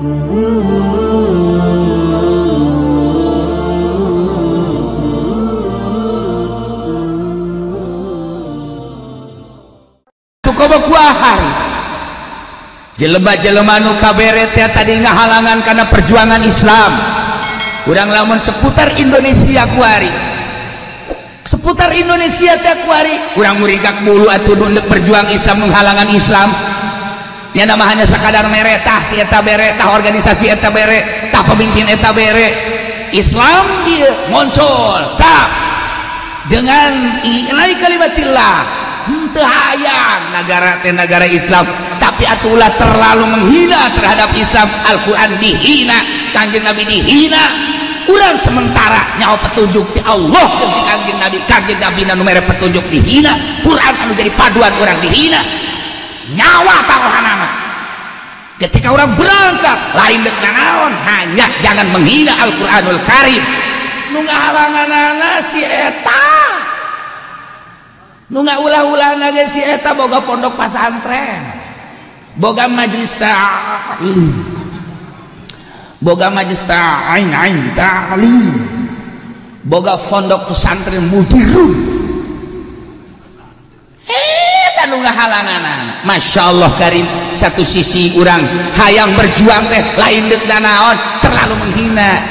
Jelema-jelema nu kabere teh tadi ngahalangan karena perjuangan Islam. Urang lamun seputar Indonesia kuari. Seputar Indonesia teh kuari, urang murigak bulu atuh nu berjuang Islam menghalangan Islam. Nya nama hanya sakadar meretah si eta bere, tah organisasi eta bere, tah pemimpin eta bere. Islam dia muncul tah dengan i'lai kalimatillah. Henteu hayang nagara teh nagara Islam, tapi atulah terlalu menghina terhadap Islam. Al-Quran dihina, Kangjeng Nabi dihina. Urang sementara nyawa petunjuk ti Allah jeung ti Kangjeng Nabi. Kangjeng Nabi nu mere petunjuk dihina, Quran anu jadi paduan urang dihina. Nyawa taruhanana. Ketika orang berangkat lain dek nanaon, hanya jangan menghina Al-Quranul Karim. Nu ngahalanganana si eta. Nu ngaulah-ulahna ge si eta boga pondok pasantren, boga majelis ta'lim, boga majelis ta'ain ain ta'lim, boga pondok pesantren mudirun. Eta nu ngahalanganana. Masya Allah karim. Satu sisi urang hayang berjuang teh lain deuk nanaon, terlalu menghina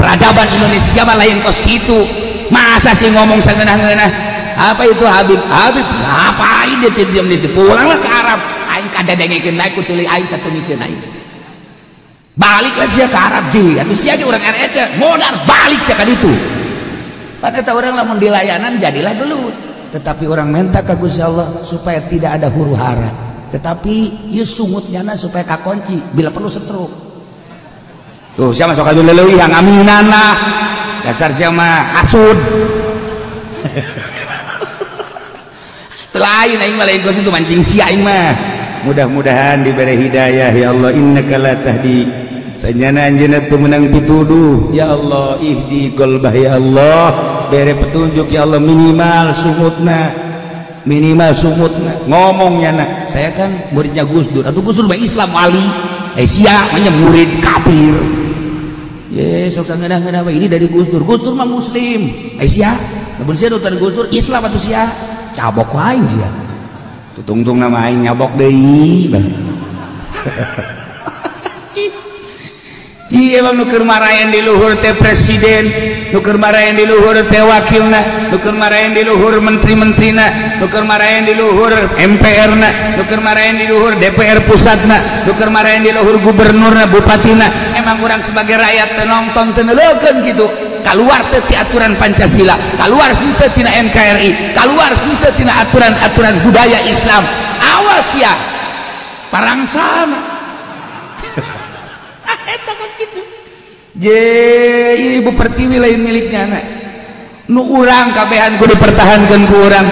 peradaban Indonesia mah lain kos kitu. Masa sih ngomong sangeunah-ngeunah? Apa itu Habib? Habib ngapain dia diam di situ? Pulanglah ke Arab. Aing kadedengekeun lae ku ceuli aing katungikeun aing. Baliklah sia ke Arab deui. Atuh sia ge urang RC modar balik sia ka ditu. Pan eta urang lamun dilayanan jadilah gelut. Tetapi orang minta ka Gusti Allah supaya tidak ada huru hara. Tetapi ieu sungutnyana supaya kakunci bila perlu setruk. Tuh sia masuk ka leuwih ngaminana. Dasar sia mah hasud. Lain aing mah lain itu mancing sia aing mah. Mudah-mudahan diberi hidayah ya Allah, innaka la tahdi. Sanyana anjeunna teu meunang pituduh ya Allah, ihdi qalbah ya Allah, bere petunjuk ya Allah, minimal sungutna, minimal sungutna ngomongnya na. Saya kan muridnya Gus Dur, atuh Gus Dur mah Islam wali, sia mah murid kafir. Ye sok sangeunah-ngeunah ini dari Gus Dur. Gus Dur mah muslim. Sia, lamun sia nutur Gus Dur Islam atuh sia. Cabok aing sia. Tutungtung nama aing nyabok deui. Ieu emang nu keur marayan di luhur teh presiden, nu keur marayan di luhur teh wakilna, nu keur marayan di luhur menteri-menterina, nu keur marayan di luhur MPR-na, nu keur marayan di luhur DPR pusatna, nu keur marayan di luhur gubernurna, bupatina. Emang urang sebagai rakyat teu nonton teu neuleukeun kitu. Keluar teu ti aturan Pancasila, keluar henteu tina NKRI, keluar henteu tina aturan-aturan budaya Islam. Awas ya, parangsana. Eta kos kitu. Je, Ibu Pertiwi lain miliknya anak. Nu urang kabehan kudu dipertahankeun ku urang.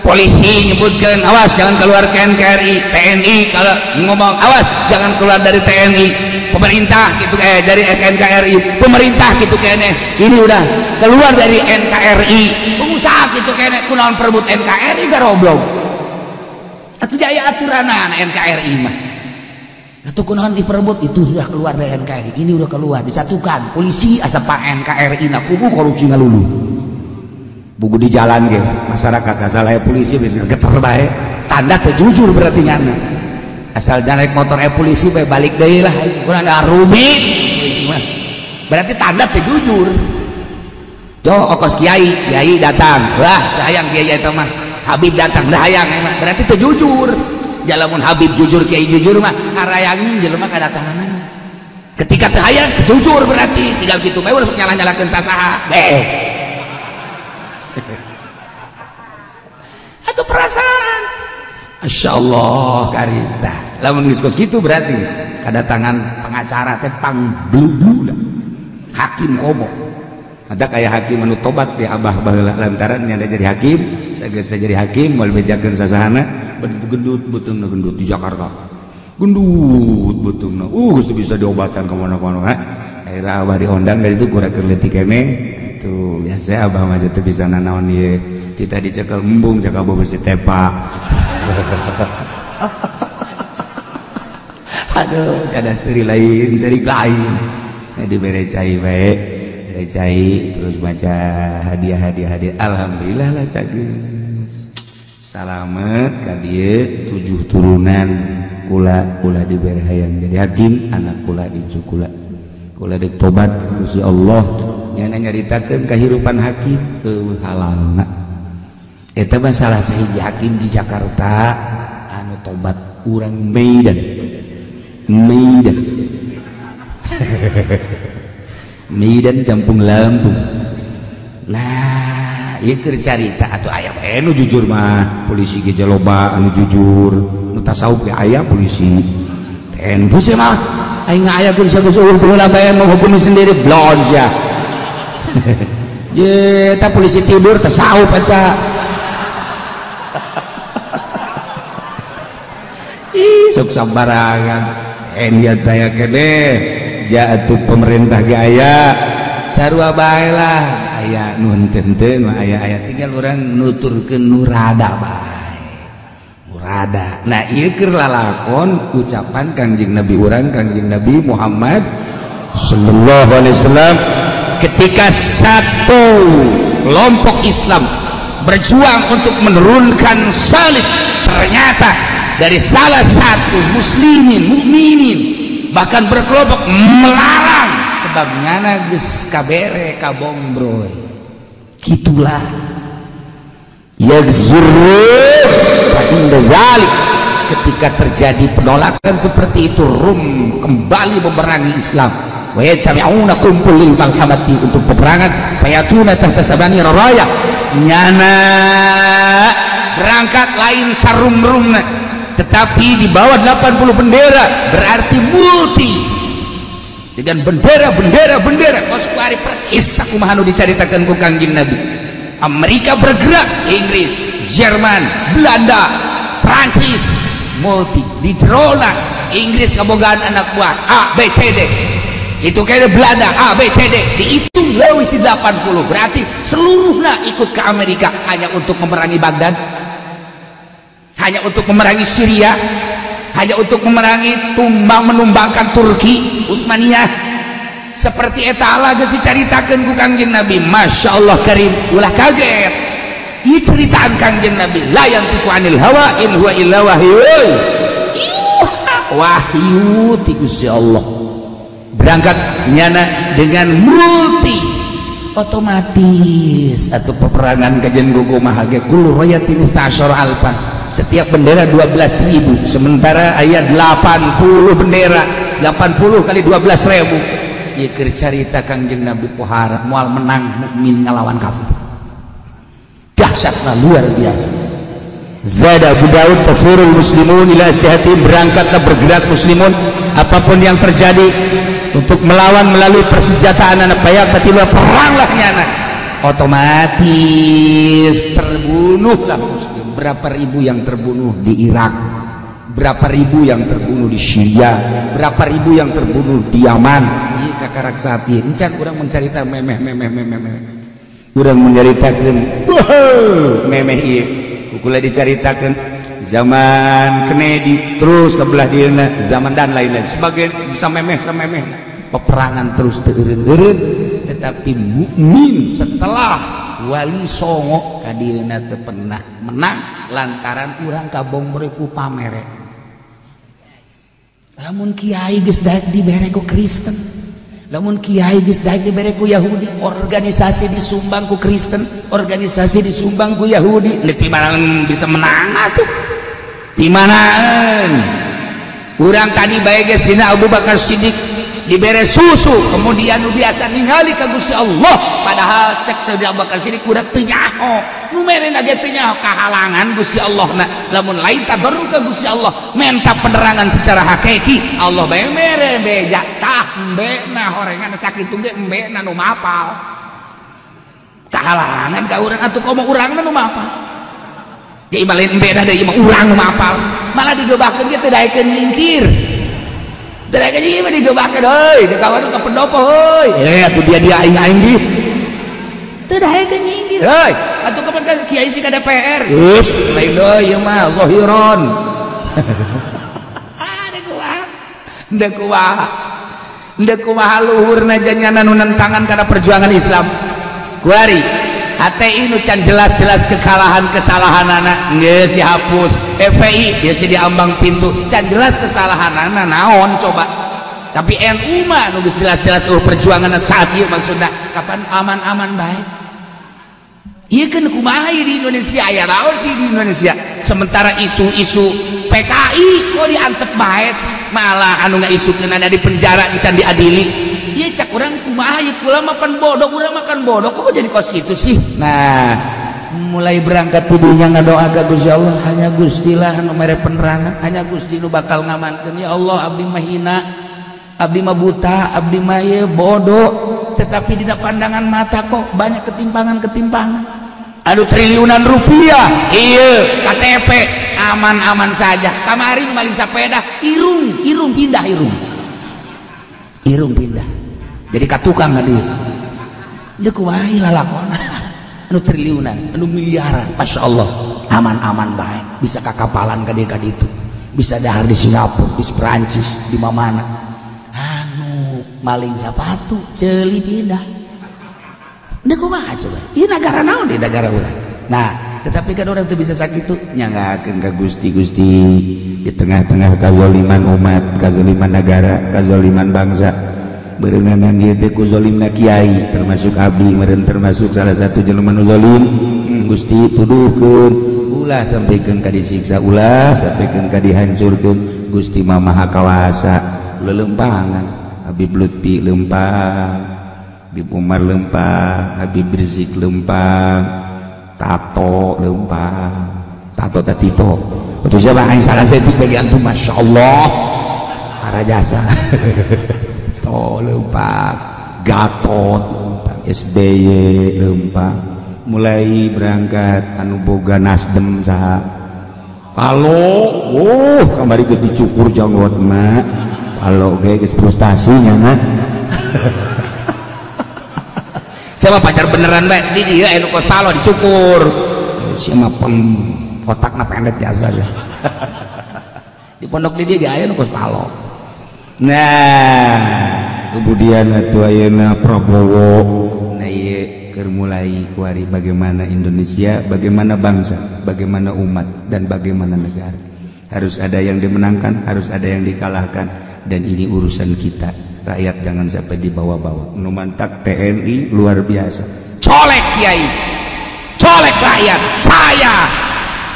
Polisi nyebutkeun awas jangan keluar ke NKRI, TNI kalau ngomong awas jangan keluar dari TNI. Pemerintah gitu dari NKRI, pemerintah gitu kene ini udah keluar dari NKRI, pengusaha gitu kene kunaon perebut NKRI garoblog. Atuh jaya aturanan NKRI mah. Atuh kunaon diperebut itu sudah keluar dari NKRI, ini udah keluar disatukan. Polisi asa pak NKRI na kubu korupsi ngalulu. Buku di jalan ge masyarakat asal aya polisi bisa geter bae. Tanda teu jujur berarti nyana. Asal jangan naik motor polisi bae balik deui lah kurang ada rumit polisi mah. Berarti tanda teu jujur. Jo okos kiai, kiai datang. Wah, hayang kiai eta mah. Habib datang, dah hayang emang. Berarti teu jujur. Jalamun Habib jujur, kiai jujur mah harayangin jelema kadatanganana. Ketika teu hayang teu jujur berarti tinggal kitu bae ulah sok nyalah-nyalahkeun sasaha. Beh. Atuh perasaan. Masya Allah karita. Lamun geus kos kitu berarti kedatangan pengacara teh pang blu-blu lah. Hakim komo. Ada kayak hakim anu tobat di abah baheula lantaran nya jadi hakim, sageus jadi hakim moal bejakeun sasahana gendut beuteungna gendut di Jakarta. Gendut beuteungna. Geus bisa diobatan ka mana-mana. Akhirna abah diondang dari itu kurang leutik keneh. Tuh biasa abah mah teu bisa nanaon ieu. Kita dicekel embung cakap besi tepak. Aduh, ada seri lain, seri lain. Dibere cai bae, bere cai terus baca hadiah-hadiah hadiah. Alhamdulillah lah cageun. Salamet ka dieu 7 turunan kula ulah dibere hayang jadi hakim, anak kula incu kula. Kula deuk tobat ka Gusti Allah, nyana nyaritakeun kahirupan hakim eueuh halalna. Eta mah salah sahiji hakim di Jakarta anu tobat urang Medan. Medan. Medan Campung Lampung. Nah, ieu keur carita atuh aya we nu jujur mah, polisi ge loba anu jujur, nu tasawuf ge aya polisi. Tentu sih mah aing aya geus geus eueuh baheula bae menghukumi sendiri blon sia. Je eta polisi tidur tasawuf eta. Ih, sok sambarangan. Lihat daya kene jatuh pemerintah ge aya sarua bae lah aya nu henteu mah aya aya tinggal urang nuturkeun nu rada bae nu rada. Nah ieu keur lalakon ucapan Kangjeng Nabi urang Kangjeng Nabi Muhammad sallallahu alaihi wasallam ketika satu kelompok Islam berjuang untuk menurunkan salib, ternyata dari salah satu muslimin mukminin bahkan berkelompok melarang sebab ngana geus kabere kabongbroy. Gitulah yagzurru fa inda zalik, ketika terjadi penolakan seperti itu Rum kembali memerangi Islam. Wa yattabi'una kumpul lil malhamati untuk peperangan, fayatuna tahta sabani raya nyana berangkat lain sarum-rumna tetapi di bawah 80 bendera, berarti multi dengan bendera-bendera-bendera kos kuari persis sakumaha nu dicaritakeun ku Kangjeng Nabi. Amerika bergerak, Inggris, Jerman, Belanda, Prancis, multi di jerona Inggris kabogaan anak buah A, B, C, D. Itu kayaknya Belanda A, B, C, D dihitung leuwih ti 80, berarti seluruhnya ikut ke Amerika hanya untuk memerangi Baghdad, hanya untuk memerangi Syria, hanya untuk memerangi tumbang menumbangkan Turki Utsmaniyah. Seperti eta lah geus dicaritakeun ku Kangjeng Nabi. Masya Allah karim, ulah kaget. Ieu ceritaan Kangjeng Nabi, la yantiqu anil hawa in huwa illa wahyu yuha, wahyu ti Gusti Allah. Berangkat nyana dengan multi otomatis atau peperangan kajian kumaha ge kullu rayatin istasyara alfan, setiap bendera 12.000, sementara ayat 80 bendera, 80 kali 12.000. Ieu keur carita Kangjeng Nabi pohara moal menang mukmin ngalawan kafir. Dahsyatna luar biasa. Zada Abu Daud tafurul muslimun ila istihati, berangkatlah bergerak muslimun apapun yang terjadi untuk melawan melalui persenjataan anak payak tiba peranglah nyana, otomatis terbunuhlah muslim. Berapa ribu yang terbunuh di Irak, berapa ribu yang terbunuh di Syria, berapa ribu yang terbunuh di Yaman. Ieu kakarak saat ieu encan urang mencarita memeh memeh memeh memeh, urang mencaritakeun memeh ieu kukula dicaritakeun zaman Kennedy terus ke belah dieuna zaman dan lain-lain sebagai bisa memeh samemeh peperangan terus teu eureun-eureun. Tetapi mukmin setelah Wali Songo kadieuna teu pernah menang lantaran urang kabongbre ku pamere. Lamun kiai geus daek dibere ku Kristen, lamun kiai geus daek dibere ku Yahudi, organisasi disumbang ku Kristen, organisasi disumbang ku Yahudi, di mana bisa menang atuh? Di mana? Urang tadi bae geus sina Abu Bakar Siddiq dibere susu, kemudian nu biasa ningali ka Gusti Allah, padahal cek Sayyidina Abu Bakar Siddiq kudu teu nyaho, nu merena ge teu nyaho kahalangan Gusti Allah na, lamun lain tabarru ka Gusti Allah, menta penerangan secara hakiki, Allah bae mere beja tah embena horengan sakitu ge embena nu mapal. Kahalangan ka urang atuh komo urangna nu mapal. Ge imah lain embena deui imah urang nu mapal, malah digebahkeun ge teu daekeun nyingkir. Teu ieu mah digebahkeun heuy, di kawan ka pendopo heuy. Eh atuh dia aing aing di. Teu daekeun nyingkir heuy. Atuh kapan kan kiai sih ka DPR. Geus lain deui ieu mah zahiron. Ada gua. Ndek kumaha? Ndek kumaha luhurna janyana nu nentangan kana perjuangan Islam. Kuari HTI nu can jelas-jelas kekalahan kesalahanana geus dihapus. FPI biasa diambang pintu can jelas kesalahanana naon coba. Tapi NU mah nu geus jelas-jelas oh perjuanganna saat ieu maksudna kapan aman-aman bae. Ieu kan kumaha di Indonesia aya naon sih di Indonesia. Sementara isu-isu PKI kok diantep bae sih, malah anu ngaisukeunana di penjara can diadili. Ieu cak urang kumaha ieu kula mah pan bodoh, urang makan bodoh kok jadi kos kitu sih. Nah, mulai berangkat tidunya ngadoa ka Gusti Allah, hanya Gusti lah anu mere penerangan, hanya Gusti nu bakal ngamankeun. Ya Allah, abdi mah hina, abdi mah buta, abdi mah ieu bodoh, tetapi dina pandangan mata kok banyak ketimpangan-ketimpangan. Aduh triliunan rupiah, iya KTP aman-aman saja. Kamari maling sepeda, irung, irung pindah irung, irung pindah. Jadi katukang tadi. Dia kumaha lalakon. Anu triliunan, anu miliaran, masya Allah, aman-aman baik. Bisa kakapalan ka dieu itu, bisa dahar di Singapura, di Perancis, di mana. Anu maling sepatu, ceuli pindah. Ini kumaha coba? Ini negara naon di negara urang. Nah, tetapi kan orang tuh bisa sakitu nyangakeun ka Gusti-Gusti di tengah-tengah kazaliman umat, kazaliman negara, kazaliman bangsa. Berenganan ieu teh ku zalimna kiai, termasuk abdi meureun termasuk salah satu jelema nu zalim. Gusti tuduhkeun, ulah sampikeun ka disiksa, ulah sampikeun ka dihancurkeun. Gusti mah maha kawasa, lelempangan Habib Lutfi lempang, Habib Umar lempang, Habib Rizik lempang, Tato lempang, Tato Tatito. Itu siapa yang salah setik bagi antum, masya Allah, para jasa. Tato lempang, Gatot lempang, SBY lempang. Mulai berangkat anu boga Nasdem saha. Halo, oh kamari geus dicukur janggotna. Halo ge geus frustasi nya mah. Siapa pacar beneran bae di dia anu kos palo dicukur. Siapa pem otakna pendek biasa aja. Di pondok di dia ge aya nu kos palo. Nah, kemudian atuh ayeuna Prabowo nah ieu keur mulai kuari bagaimana Indonesia, bagaimana bangsa, bagaimana umat dan bagaimana negara. Harus ada yang dimenangkan, harus ada yang dikalahkan dan ini urusan kita. Rakyat jangan sampai dibawa-bawa. Nu mantak TNI luar biasa. Colek kiai, colek rakyat. Saya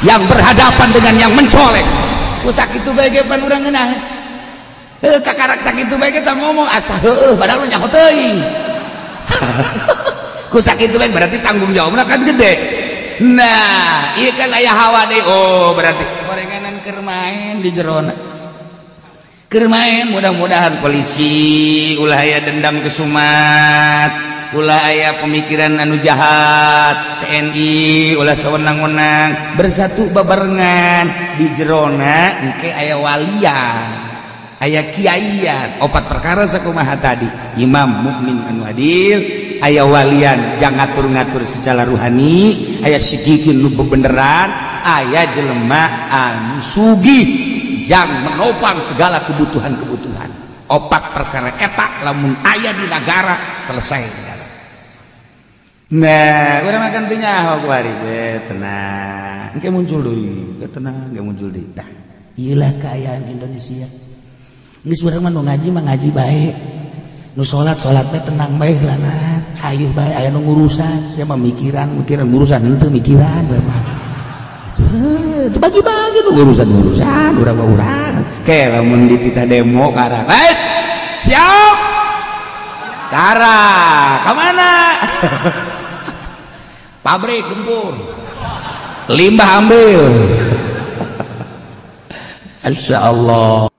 yang berhadapan dengan yang mencolek. Ku sakitu bae ge pan urang ngeunah. Heuh kakarak sakitu bae kita ngomong asa heueuh padahal nyaho teuing. Ku sakitu bae berarti tanggung jawabna kan gede. Nah, ieu kan aya hawa deui. Oh, berarti gorenganan keur main di jerona. Keur main mudah-mudahan polisi ulah aya dendam kesumat, ulah aya pemikiran anu jahat, TNI ulah sawenang-wenang, bersatu babarengan di jerona engke aya walian, aya kiaian, opat perkara sakumaha tadi, imam mukmin anu adil, aya walian jangan ngatur-ngatur secara ruhani, aya sikikin nu bebeneran, aya jelema anu sugih yang menopang segala kebutuhan-kebutuhan. Opat perkara eta lamun aya di negara selesai. Nah, urang makan teu nyaho ku hari tenang. Engke muncul deui, tenang, engke muncul deui. Tah, ieu lah kaayaan Indonesia. Geus urang mah nu ngaji mah ngaji bae. Nu salat salat bae tenang bae lah. Hayu bae aya nu ngurusan, sia mah mikiran, mikiran ngurusan henteu mikiran bae mah. Itu bagi-bagi nu urusan-urusan urang mah urang. Ke lamun dititah demo karang. Baik. Siap. Kara, ka mana? Pabrik gempur. Limbah ambil. Insya Allah.